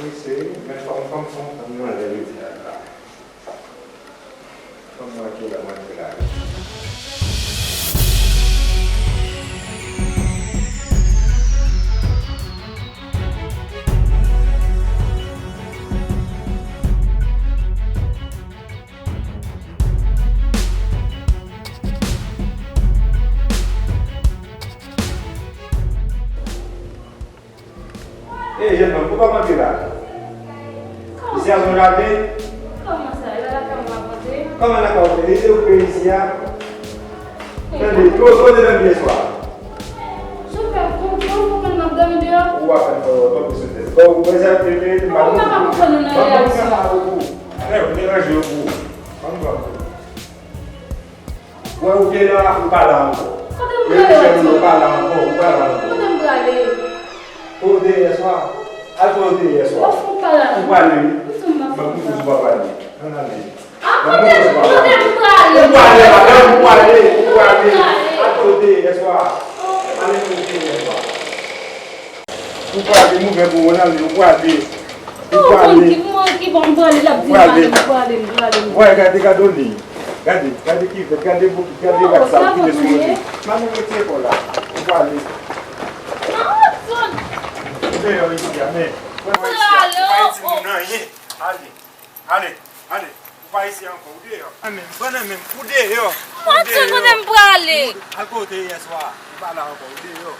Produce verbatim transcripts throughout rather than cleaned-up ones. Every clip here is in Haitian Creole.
Wi, se, men fò m, fò m, fò m, fò m nan lè jodi a la. Fò m manke la, manke la. E, jènmanm, ou pa manke la. Isi a se yon jaden. Kòman sa? E pa lakay mwen ap antre? Kòman lakay ou? E se ou ki peye isi a? Tande, kote w te dòmi yè swa? Sou fè konprann, konprann m ap dòmi deyò? Ou ap fè m fè w tonbe sou tèt. Bon, ou wè sa te fè, m pa konprann. Ou pa konprann nan reyaksyon. Frè, ou deranje yo pou ou. Ann pran. Wè, ou te la, ou pa la ankò. Kote m prale, Watson? Ou pa la ankò, ou pa la ankò. Kote m prale? Kote w te ye yè swa? Al kote w te ye yè swa. Ou pa la. Ou prale, wi. Ou tou m ap fè sa. Ou pa prale. Ann ale. A, kote, kote m prale? Ou prale, madanm, ou prale, ou prale. Al kote w te ye yè swa. Ale kote w te ye yè swa. Ou prale, m ouvè pou ou, ann ale, ou prale. Ou prale. Ou konn ki, m ki bon, m prale, l ap di m prale, m prale, m prale. Wè, gade, gade w li. Gade, gade ki fèt, gade bokit, gade rad sa ou kite sou ou li. Manmi, retire kò w la. Ou prale. Ou deyò isi a, men. Ou pa di moun anyen. Ale. Ale, ale. Ou pa isi ankò, ou deyò. Nan men m, pran nan men m, ou deyò. Ou deyò. Watson, kote m prale? Al kote w te ye yè swa. Ou pa la ankò, ou deyò.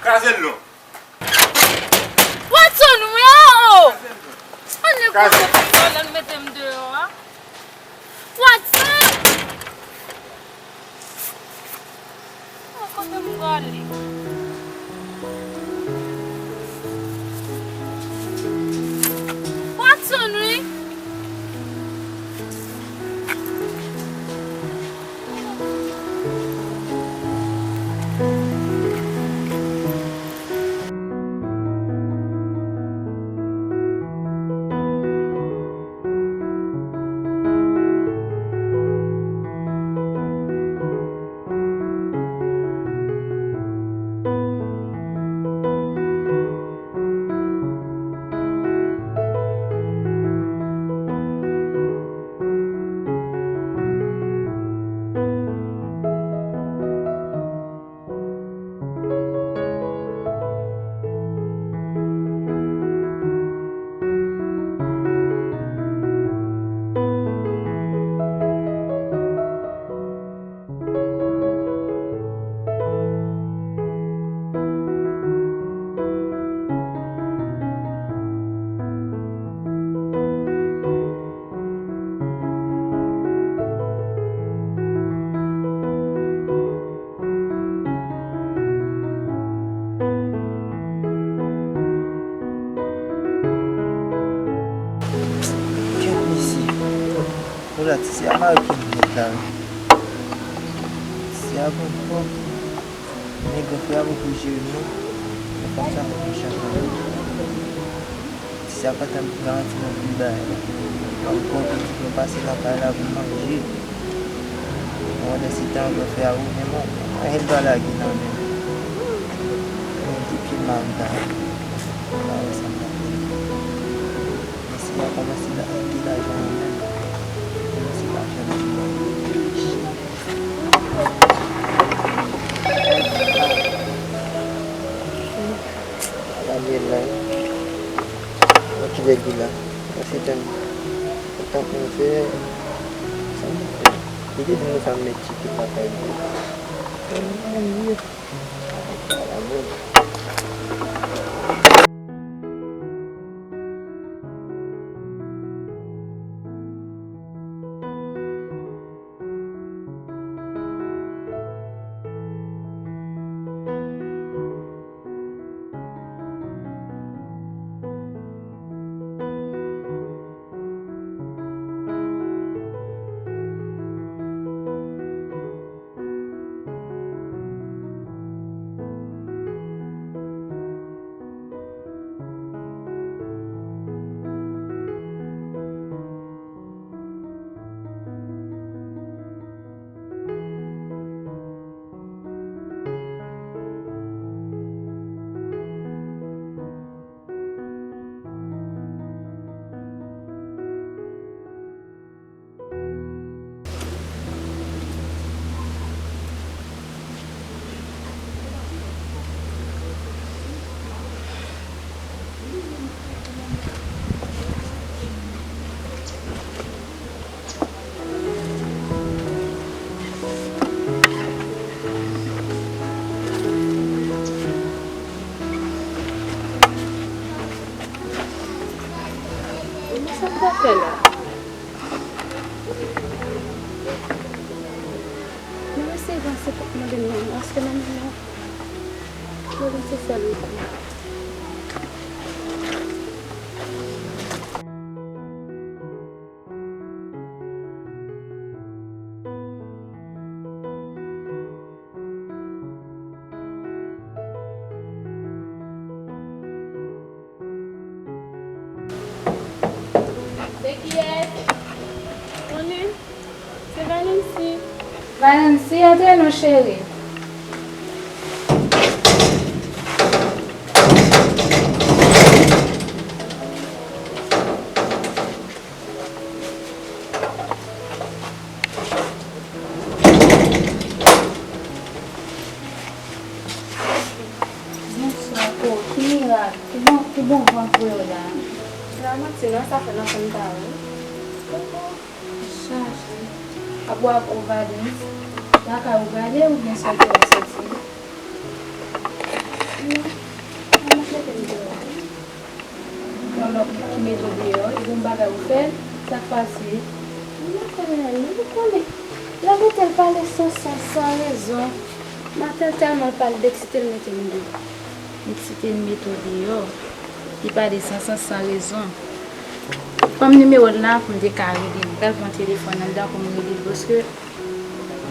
Kraze l non. Watson, wi, o, o. Ann kraze l. Ann mete m deyò a. Watson! Mwen kote m prale? Watson, wi! Kèt mesye. Bon la, ti sè a mare pou m nèt la wi. Ti sè a bon twòp. Men gran frè a poko jere m non. Men fanm sa fè m mechan kanmenm. Ti sè a pa t ap garanti mwen pil bagay la. Ankò pou di mwen pase lakay la pou m manje. Pandan se tan gran frè a ou menm ou pa jwenn pa lage nan men m. Mwen depi m ap ta. Pa wè sa m ta fè. Mesye a kòmanse lage lajan an menm. Kòmanse lajan nan men mwen. Gade la. Mwen ki lè gou la. Mwen se tann. Mwen tann mwen fè. Sa mwen fè. Li te di mwen sa m met tcheke lakay li. Mwen manje. Ala mwen. Aske nan men mwen. Mwen se sèl wi. Se kiyès? Konnen? Se Valency. Valency, antre non, cheri. Bonswa, oh, ki mirak, ki bon, ki bon van voye w la. Se pa manti non, sa fè lontan m pa wè w. Chaje. Ap wè ak ou valiz. Lakay ou prale oubyen sòti w ap sòti? Non, mwen mete m deyò. Yon lòt ki mete w deyò, e gon bagay ou fè, sa k pase? Mwen pa fè anyen, non, ou konnen. Lè m tande l pale san sans, san rezon. Maten tèlman l pale, l eksite, l mete m deyò. Eksite, l mete w deyò. Li pale san sans, san rezon. Ban m nimewo l la pou m te ka rele l. M pral pran telefòn anndan pou m rele l, paske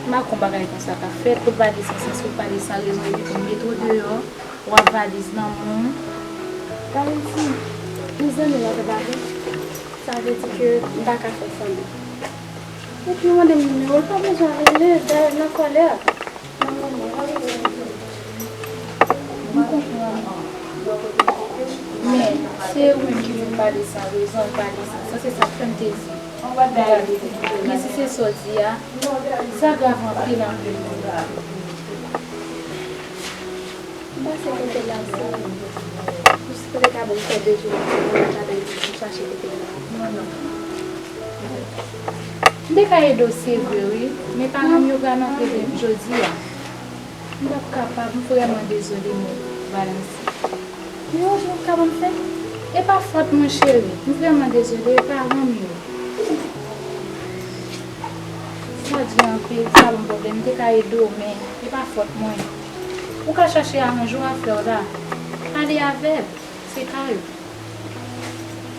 m pa konn bagay konsa k ap fèt, pou l pale san sans, pou l pale san rezon, epi pou l mete w deyò, w ap valiz nan men w. Valency, mezanmi, nan tèt avè m, sa vle di ke m pa ka fè sanble. Epi w mande m nimewo l, pa bezwen rele, dayè l nan kòlè. M konprann. Men, se ou menm ki vin pale san rezon, pale san sans, se sa k fè m te di. Gade, men si se sa w di a, sa grav anpil, anpil. M pase kote l la, sa. Ou si kote ka ban m fè de jou, m ap gade, m chache kote l la. Non, non. M te ka ede w, se vre, wi, men paran m yo pral antre jodi a. M p ap kapab, m vrèman dezole, men, Valency. Men yon jou w ka ban m fè? E pa fòt mwen, cheri. M vrèman dezole, e paran m yo. Sa di anpil, sa ban m pwoblèm. M te ka ede w, men e pa fòt mwen. Ou ka chache aranje w afè w la. Ale avè l. Se kay ou.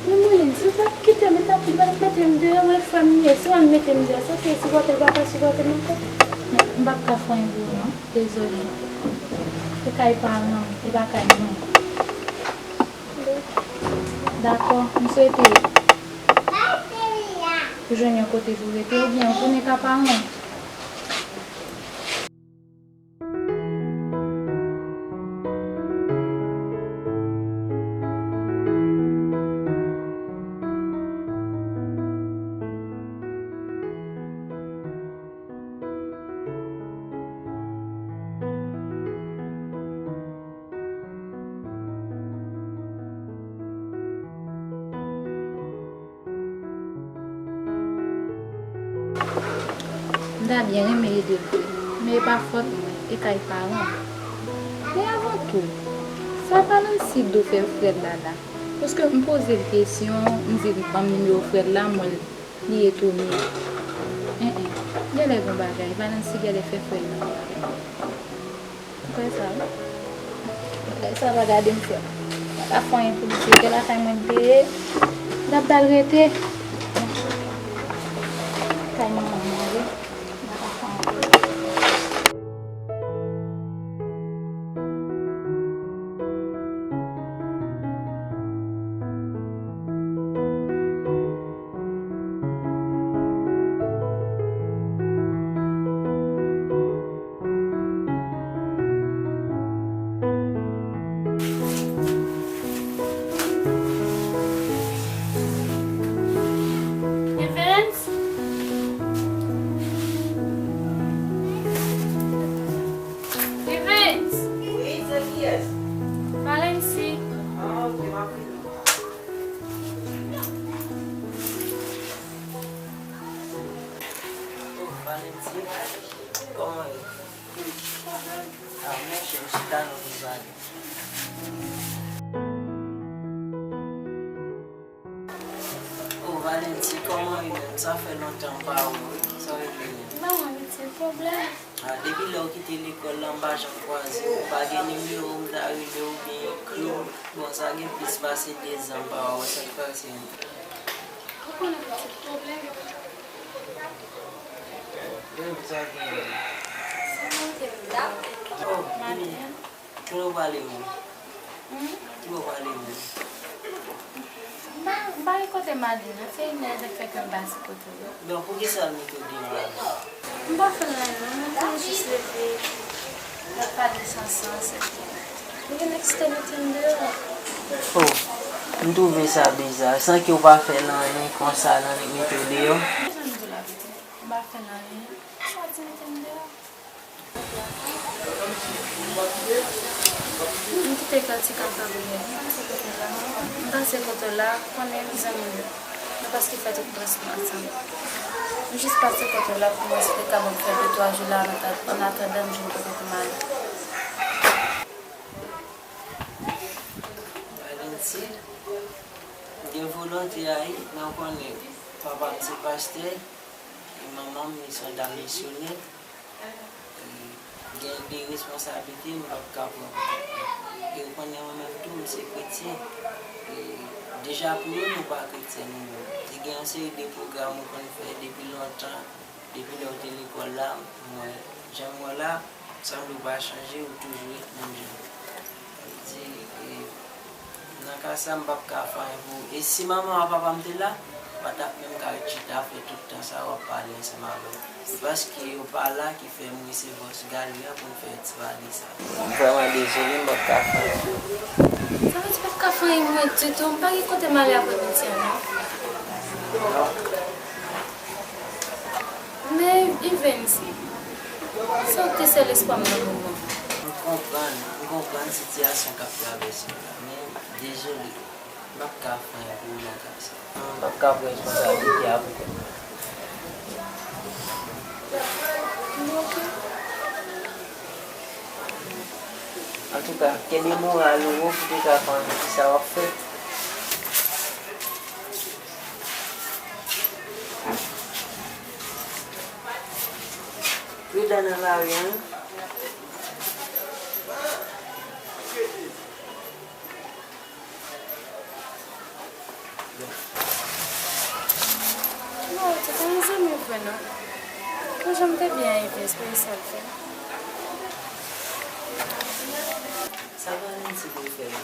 Men Moulin, si w pa t kite m, ou t ap, ou t ap mete m deyò, wè frè m li ye. Si w al mete m deyò, sa se sipòte l, pa ka sipòte m ankò. Men, m p ap ka fè anyen pou ou non. Dezole. Se kay paran m, se pa kay mwen. Dakò, m swete ou jwenn yon kote pou w rete, oubyen ou tounen ka paran w. M ta byen renmen ede l vre, men e pa fòt mwen, e kay paran m. Men avan tou, sa Valency do fè frè l la la? Paske m poze l kesyon, m di l ban m nimewo frè l la, m wè l, li etone. En en, genlè gon bagay, Valency genlè fè frè l la yon bagay. Ou kwè sa, wi. Ou kwè sa, pa gade m frè. M pa ka fè anyen pou li, se ke lakay mwen l te ye. M t ap ba l rete. Kay manman mwen, wi. M pa ka fè anyen pou li. Evans? Evans? Wi, se kiyès? Valency. Ah, ok, m ap vini. Oh, Valency, kòman w ye? Ah, monchè, m chita non pou m pale. Oh, Valency, kòman w ye menm? Sa fè lontan m pa wè w, wi. Sa w regle menm? Bon, piti pwoblèm. Ah, depi lè w kite lekòl la, m pa janm kwaze w. M pa gen nimewo w m ta rele w oubyen ekri w. Bon, sa gen plis pase dezan m pa wè w. Sa k pase? Ou konnen pitit pwoblèm. Pwoblèm sa genyen? Sa monte m dap. Oh, Madeline. Kote w prale menm? Hmm? Kote w prale menm? M pa, m pa gen kote m ale non, se Inès k fè ke m pase kote w. Bon, poukisa l mete w deyò la menm? M pa fè l anyen non, mwen te jis leve, n ap pale san sans epi li vin eksite mete m deyò. Oh, m twouve sa biza, san ke w pa fè l anyen konsa l annik mete w deyò. Kijan m di w la pitit? M pa fè l anyen, li chwazi mete m deyò. M kite Katy k ap kabriye. M pase kote w la, m pase kote w la, ou konnen m zanmi w. Nou prèske fè tout près nou ansanm. M jis pase kote w la pou mwen si w te kapab fè de twa jou la an ata-, an atandan m jwenn kote pou m ale. Valentin, m gen volonte a wi, men w konnen, papa m se pastè, e manman m li se yon dam misyonè. E gen de responsablite m p ap ka pran. E ou konnen mwen menm tou, m se kretyen. E deja pou yo, nou pa kretyen nou menm. Te gen yon seri de pwogram ou konn fè depi lontan, depi lè w te lekòl la, mwen, jan m wè la, sanble w pa chanje, ou toujou ret menm jan. Sa vle di, e, nan ka sa, m p ap ka fè anyen pou ou. E si manman ak papa m te la, m pa t ap menm ka ret chita fè tout tan sa w ap pale ansanm avè m. Se paske yo pa la ki fè m resevwa w sou galri a pou n fè ti pale sa. M vrèman dezole, m p ap ka fè anyen pou ou. Sa vle di p ap ka fè anyen pou mwen ditou? M pa gen kote m ale aprèmidi a non. Men, Evens, sa w te sèl espwa m nan moman. M konprann, m konprann sitiyasyon k ap travèse w la, men dezole, m p ap ka fè anyen pou ou nan ka sa. M p ap ka pran responsablite a pou kont mwen. Antouka, kenbe moral ou wo pou te ka konnen kisa w ap fè. Pridan nan lari a wi. Non, se pa yon zanmi vre non. Mwen janm te byen enpe, espere sa l fè. Sa pa yon ti byen fè la.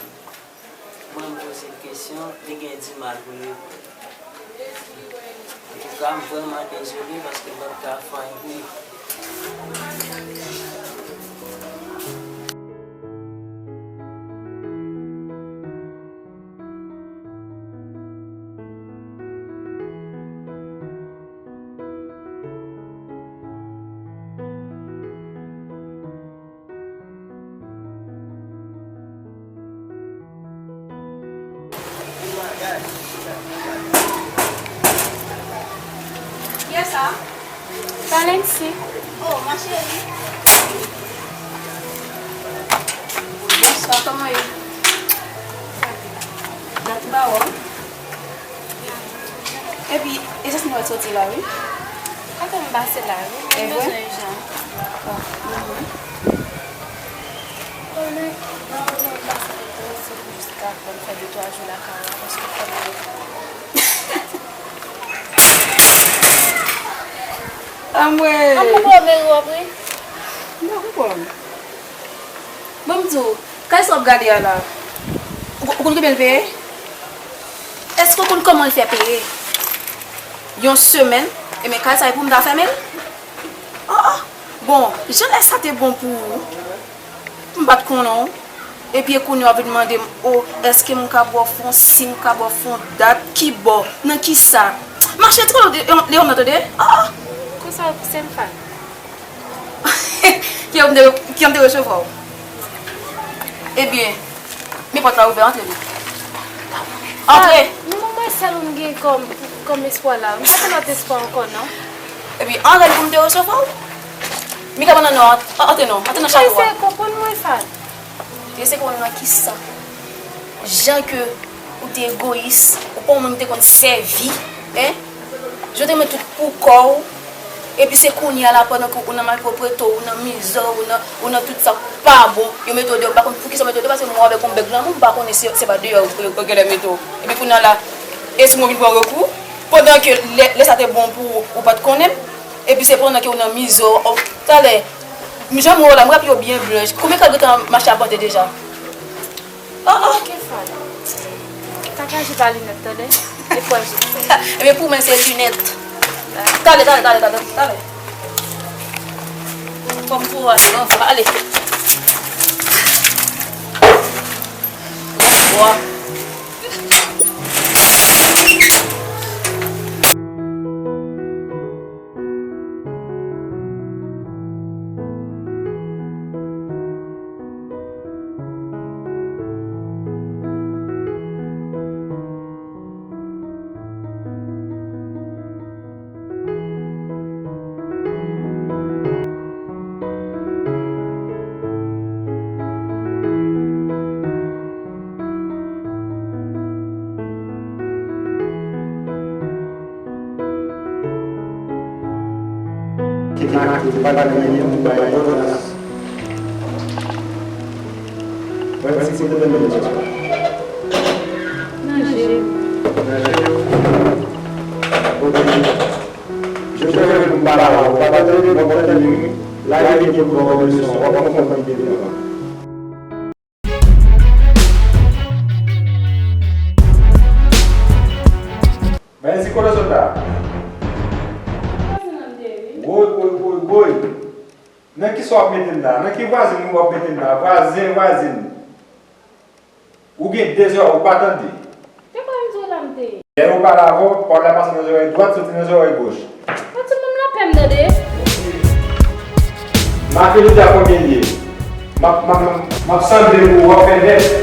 Mwen, m poze l kesyon, li gen dimal pou l reponn. Antouka, m vrèman dezole paske m p ap ka fè anyen pou li. Kiyès sa? Valentin. Oh, ma chérie. Bonswa, kòman w ye? Dat m pa wè w. Epi, e sa se nou wè soti la, wi. Atann m pase la, wi. Mwen bezwen jan. Oh, mhm. Konnen, nan moman m pase kote w, se pou jis ka fè m fè de twa jou lakay ou, paske fè m ale. Anmwey! An m poko meri w ap ri? M pa konprann. Bon, m di w, kay sa w ap gade a la, ou, ou konn konbyen l peye? Èske w konn kòman l fè peye? Yon semèn, ebyen kay sa e pou m ta fèmen l? Oh, oh. Bon, jan lè sa te bon pou ou, m pa t konnen w. Epi e kounye a w ap vin mande m, o, èske m ka ba w fon, si m ka ba w fon dat, ki bò, nan kisa? Mache twò lwen, Leon, tande? Oh, oh. Konsa w pouse m fè? Kiyè m te, kiyè m te resevwa w? Ebyen, men pòt la ouvè, antre non. Antre! Ah, men mwen sèl ou m gen kòm, kòm espwa la. M pa gen lòt espwa ankò, non. Ebyen, antre pou m te resevwa w. Mika, ban nan non, an-, antre non, antre nan chato a. Eseye konprann mwen, Fad. Eseye konprann nan kisa? Jan ke ou te egoyis, ou pa yon moun ki te konn sèvi, en? Jan w te met tout pou kò w, Epi se kounye a la, pandan ke ou nan malpwoprete, ou nan mizè, ou nan, ou nan tout sa k pa bon, yo mete w deyò. M pa konn poukisa yo mete w deyò, paske mwen avèk yon bèg nan men, m pa konnen si se pa deyò yo, yo, yo genlè mete w. Epi kounye a la, e si mwen vin pran rekou, pandan ke lè, lè sa te bon pou ou, ou pa t konnen m, epi se pandan ke ou nan mizè, ou, talè, jan m wè w la, m raple yo byen blanch. Konbyen tan w gentan mache ap vante deja? Oh, oh. Kifal. Kaka je pa linèt, tande? E pwa je fè. Ebyen, pou mwen, se linèt. Talè, talè, talè, talè, talè. Fò m pou ale, anfò, ale. Bonswa. Se pa, se pa nan anyen pou bay enpòtans. Mwen, si se te menm jan. Nan je m. Nan je w. Ok. Je te remercie, m pa la, ou pa tande, mwen tande, wi. Lage gen pou bon leson, w ap konprann ki te devan. Bèl ti kote w sot la. Vwazen an m te ye, wi. Woy, woy, woy, woy. Nan ki sa w ap mete m la? Nan ki vwazen w ap mete m la? Vwazen, vwazen. Ou gen de zòrèy, ou pa tande. Te kwè m di w la m te ye. Lè yo pale avè w, pawòl la pase nan zòrèy dwat, soti nan zòrèy goch. Yon timoun lapè m tande. Make jodi a konbyen l ye? M ap, m ap, m ap sanble pou w, w ap fè nèf.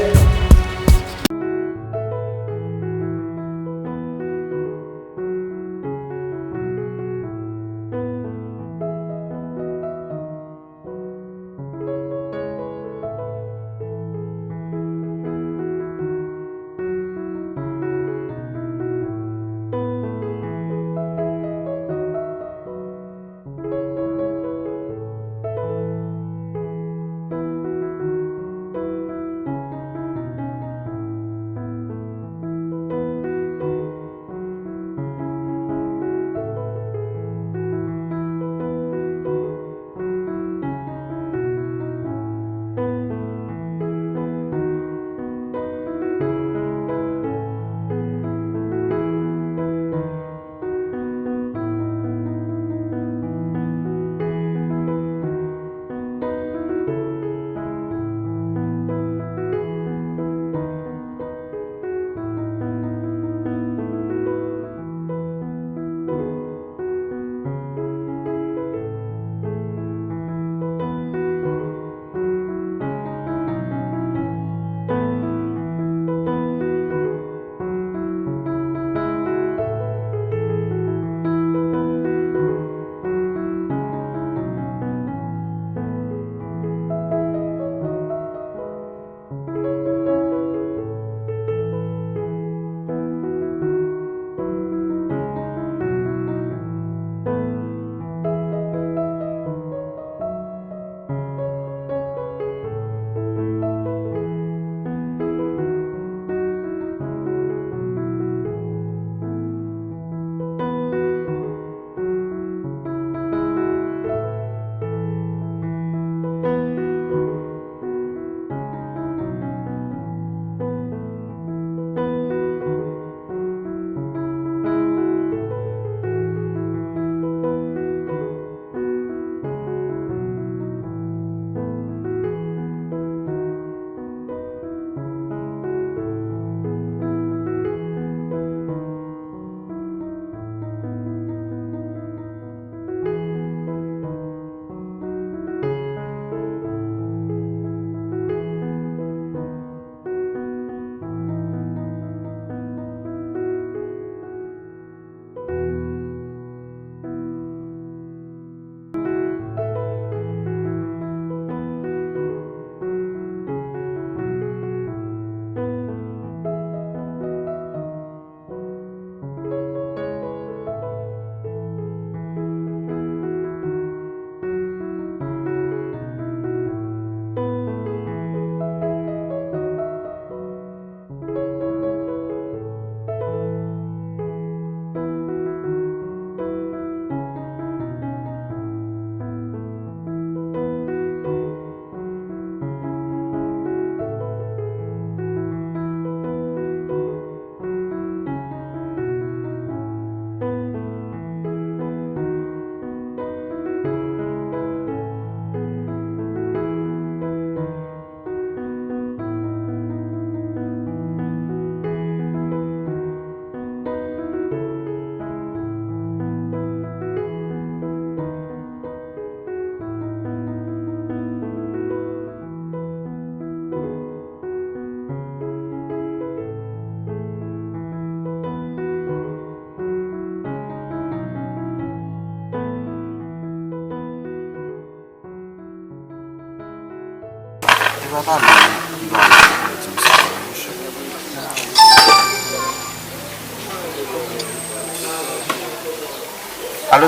Alo,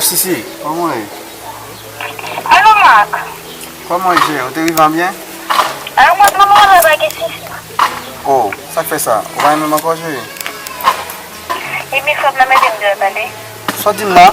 Sisi, kòman w ye? Alo, Mak. Kòman w ye, cheri? Ou te rive an byen? Alo, mwen, mwen, mwen, mwen, mwen, Sisi. Oh, sa k fè sa? Ou pa renmen m ankò, cheri? Epi, frè m nan mete m deyò, tande. Sa w di m la?